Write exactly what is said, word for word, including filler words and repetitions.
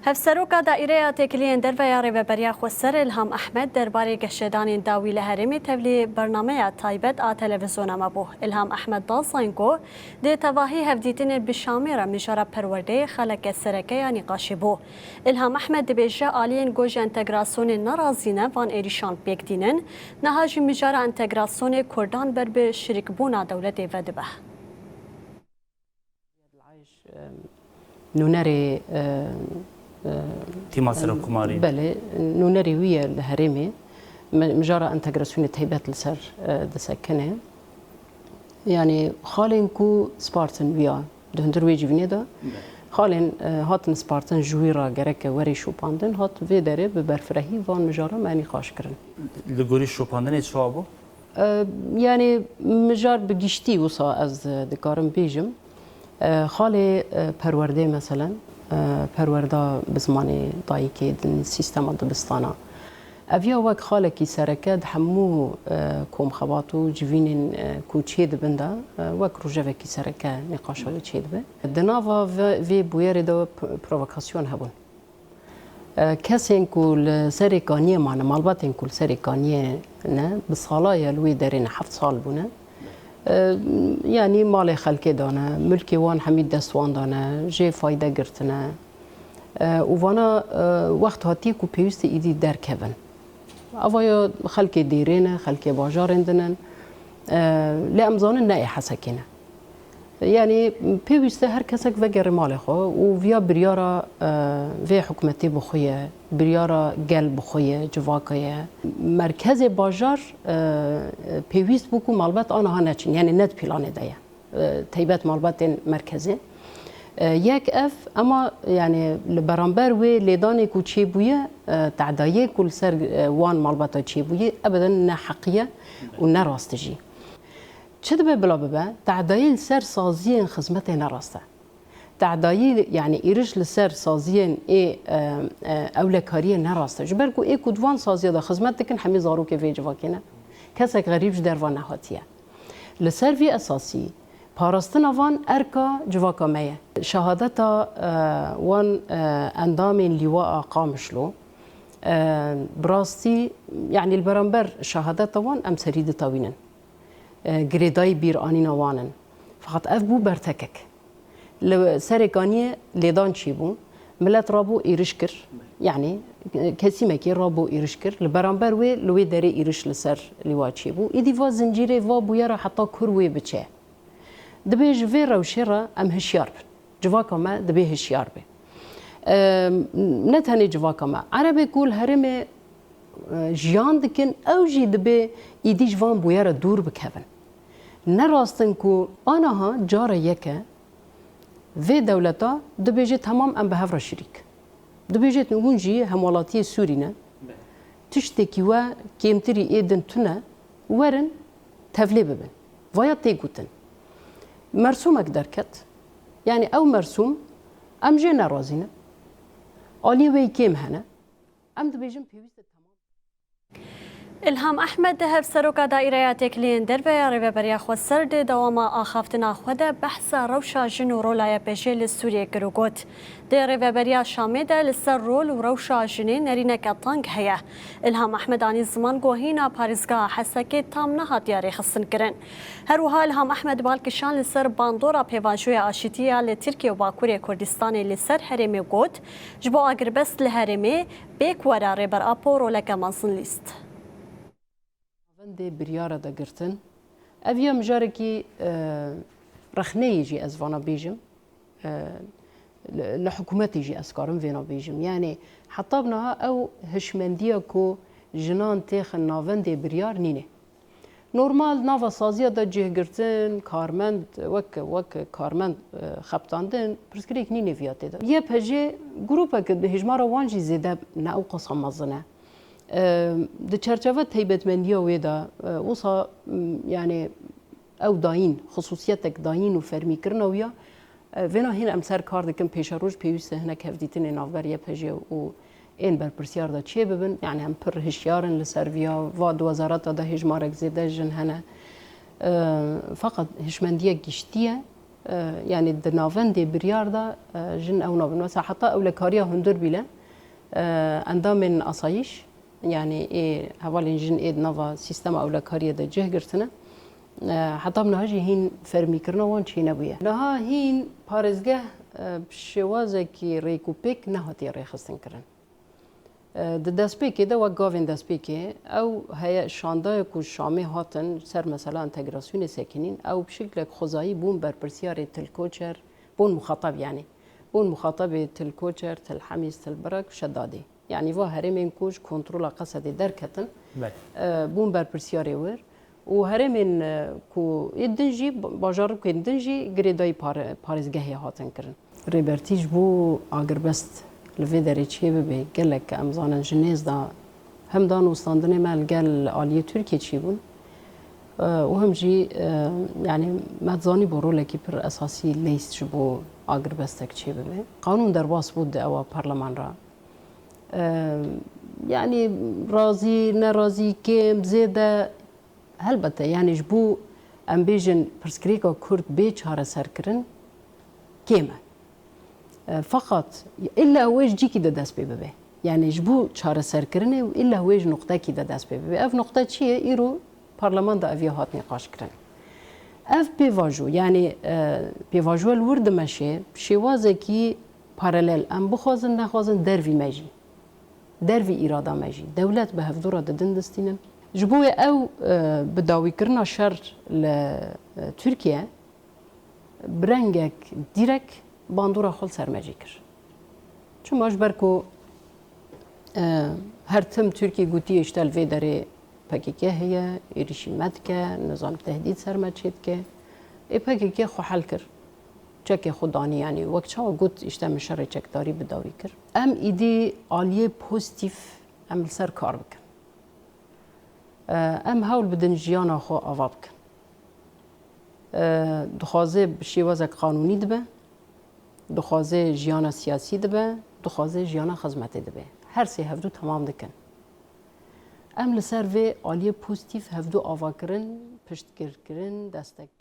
Hevseroka Daîreya Têkiliyên Derve ya Rêveberiya Xweser Îlham Ehmed derbarê geşedanên dawî li herêmê tevlî bernameya taybet a televîzyona me bû. Îlham Ehmed da zanîn ku di tevahî hevdîtinê bi Şamê re mijara perwerdeyê xaleke sereke ya nîqaşê bû. Îlham Ehmed dibêje aliyên ku ji entegrasyonê nerazî ne van êrîşan pêk tînin, niha jî mijara entegrasyonê Kurdan ber bi şirîkbûna dewletê vedibe. Nûnerê, e, e, Tîma Serokkomarî. Belê, nûnerê wî ye li herêmê. Mi-, mijara entegrasyonê taybet li ser, e, disekine. Yanî xalên ku spartin wiya di hundir wê civînê de, xalên, e, hatin spartin ji wî re gereke were şopandin, hat vê derê bi berfirehî van mijara me nîqaş kirin. Li gorî şopandinê çawa bû? E, yanî mijar bi giştî wisa ez dikarim bêjim. E, xalê, e, perwerdê meselen, e, perwerda bi zimanê dayikê din sîstema dibistana. Ev ya wek xalekî sereke di hemû, e, komxebat û civînên, e, ku çê dibin de, e, wek rojevekî sereke nîqaşa wê çê dibe. Di nava ve-, vê bûyerê de p-, provokasyon hebûn. E, kesên ku li serê kaniyê mane, malbatên ku li serê kaniyê ne, bi sala ye li wê derê ne, heft sal bûne. E, yanî malê xelkê dane, milkê wan hemî dest wan dane, jê fayde girtine. E, û vana, e, wext hatiye ku pêwîst e îdî derkevin. Ava ya xelkê dêrê ne, xelkê bajarên din in. E, lê em zanin ne ê Hesekê ne. Yanî pêwîst e her kesek vegere malê xwe û viya biryara, e, vê hikûmetê bi xwe ye, biryara gel bi xwe ye, civaka ye. Merkezê bajar, e, pêwîst bû ku malbat aniha neçin, yanî ne di planê de ye. E, taybet malbatên merkezê. E, yek ev, ema yanî li beramber wê lêdanê ku çêbûye, e, tedayê ku li ser, e, wan malbata çêbûye, ebeden ne heqî ye û ne rast e jî. Çi dibe bila bibe, tedayî li ser saziyên xizmetê ne rast e. Tedayî, yanî êriş li ser saziyên ê, e, e, ewlekariyê ne rast e. Ji ber ku ê ku di van saziya de xizmet dikin, hemî zarokê vê civakê ne. Kesek xerîb ji derva nehatiye. Li ser vî esasî, parastina van erka civaka me ye. Şehadeta, e, wan, e, endamên Lîwa a Qamişlo, e, bi rastî, yanî li beramber şehadeta wan em serî ditewînin. E, girêdayî bîranîna wan in. Feqet ev bû bertekek. Li Serêkaniyê lêdan çêbû. Milet rabû êriş kir. Yanî, e, kesîmekê rabû êriş kir. Li beramber wê, li wê derê êriş li ser Lîwa çêbû. Îdî va zincîrê va bûyera heta kur wê biçe. Dibê ji vê rewşê re em hişyar bin. Civaka me dibê hişyar be. E, ne tenê civaka me. Erebê ku li herêmê, e, jiyan dikin, ew jî dibê îdî ji van bûyera dûr bikevin. Ne rast in ku aniha cara yeke vê dewleta dibêje, temam, em bi hev re şirîk. Dibêje hûn jî hemwelatiyê Sûrî ne. Tiştekî we kêmtirî ê din tune, werin tevlê bibin. Vaya tê gotin. Mersûmek derket. Yanî ew mersûm em jê nerazî ne. Aliyê wê kêm hene. Em dibêjin pêwîst e temam. Îlham Ehmed, hevseroka Daîreya Têkiliyên Derve ya Rêveberiya Xweser, di dewama axaftina xwe de behsa rewşa jin û rola Y P J li Sûriyê kir û got, di Rêveberiya Şamê de li ser rol û rewşa jinê nerîneke teng heye. Îlham Ehmed anî ziman ku hîna parêzgeha Hesekê tam nehatiye rêxistinkirin. Her wiha Îlham Ehmed bal kişand li ser bandora pêvajoya aşîtî ya li Tirkiye û Bakurê Kurdistanê li ser herêmê got, ji bo agirbest li herêmê, bêk were Rêber Apo roleke mezin lîst. Navendê biryara de girtin. Ev ya mijarekî, e, rexneyê jî ez vana bêjim. E, li, li hikûmetê jî ez karim vêna bêjim. Yanî heta bi niha ew hişmendiya ku jinan têxin navendê biryar nîne. Normal nava saziya de cih girtin, karmend, wek, wek karmend, e, xebitandin, pirsgirêk nîne viya tê de. Y P J grûpek hêjmara wan jî zêde ne ew qasa mezin e. E, di çerçeve taybetmendiya wê de, e, wisa, m, yanî ew dayîn, xisûsiyetek dayîn û fermîkirina wî ya, e, vêna hîn em ser kar dikin, pêşeroj pêwîst e hinek hevdîtinê navber Y P J û ên berpirsyar de çêbibin. Yanî em pir hişyar in li ser viya, va di wezareta de hêjmarek zêde jin hene. E, feqet hişmendiyek giştî ye. E, yanî di navendê biryar de, e, jin ew nabin. Mesela heta ewlekariya hundir bîle, e, endamên asayîş, yanî ê hevalên jin ê di nava sîstema ewlekariyê de cih girtine. E, heta bi niha jî hîn fermîkirina wan çênebûye. Niha hîn parêzgeh, e, bi şêwazekî rêk û pêk nehatiye rêxistinkirin. E, di destpêkê de wek gavên destpêkê ew heye şandaye ku Şamê hatin ser mesela entegrasyonê sekinîn, ew bi şiklek xwezayî bûn berpirsiyarê Til Koçer, bûn muxatab yanî. Bûn muxatabê Til Koçer, Til Hemîs, Til Birak, Şedadê. Yanî va herêmên ku ji kontrola Qesedê derketin, Belê. e, bûn berpirsiyarê wir. Û herêmên, e, ku ê din jî, bajarokên din jî girêdayî pare-, parêzgehê hatin kirin. Rêbertî ji bo agirbest li vê derê çêbibe, gelek em zanin ji nêz de hem dan û standinê me li gel aliyê Tirkiyê çêbûn, e, û hem jî, e, yanî me dizanî bo rolekî pir esasî leyst ji bo agirbestek çêbibe. Qanûn derbas bû di ewa parleman re. E, yanî razî, nerazî, kêm, zêde, helbete, yanî ji bo, em bêjin, pirsgirêka Kurd bê çareserkirin kêm e. E, feqat illa wê ji cîkî de dest pê bibe. Yanî ji bo çareserkirinê û illa wê ji nuqtekî de dest pê bibe. Ev nuqte çi ye? Îro parleman de ev ya hat nîqaşkirin. Ev pêvajo, yanî, e, pêvajoya li wir dimeşe, şêwazekî paralel, em bixwazin, nexwazin, dervî me jî. Dervî îrada me jî. Dewlet bi hevdû re didin distînin. Ji bo wê ew, e, bi dawîkirina şer li, e, Tirkiye bi rengek dîrek bandora xwe li ser me jî kir. Çima ji ber ku, e, her tim Tirkiye gotiye, işte, li vê derê P K K heye, êrîşî me dike, nizam tehdît ser me çêdike. Ê P K K xwe hel kir. Çekê xwe danî, yanî wek çawa got, işte, min şerê çekdarî bi dawî kir. Em îdî aliyê pozîtîf em li ser kar bikin. E, em hewl bidin jiyana xwe ava bikin. E, dixwaze bi şêwazek qanûnî dibe, dixwaze jiyana siyasî dibe, dixwaze jiyana xizmetê dibe. Her sê hevdû temam dikin. Em li ser vê aliyê pozîtîf hevdû avakirin, piştgirkirin, destekkirin.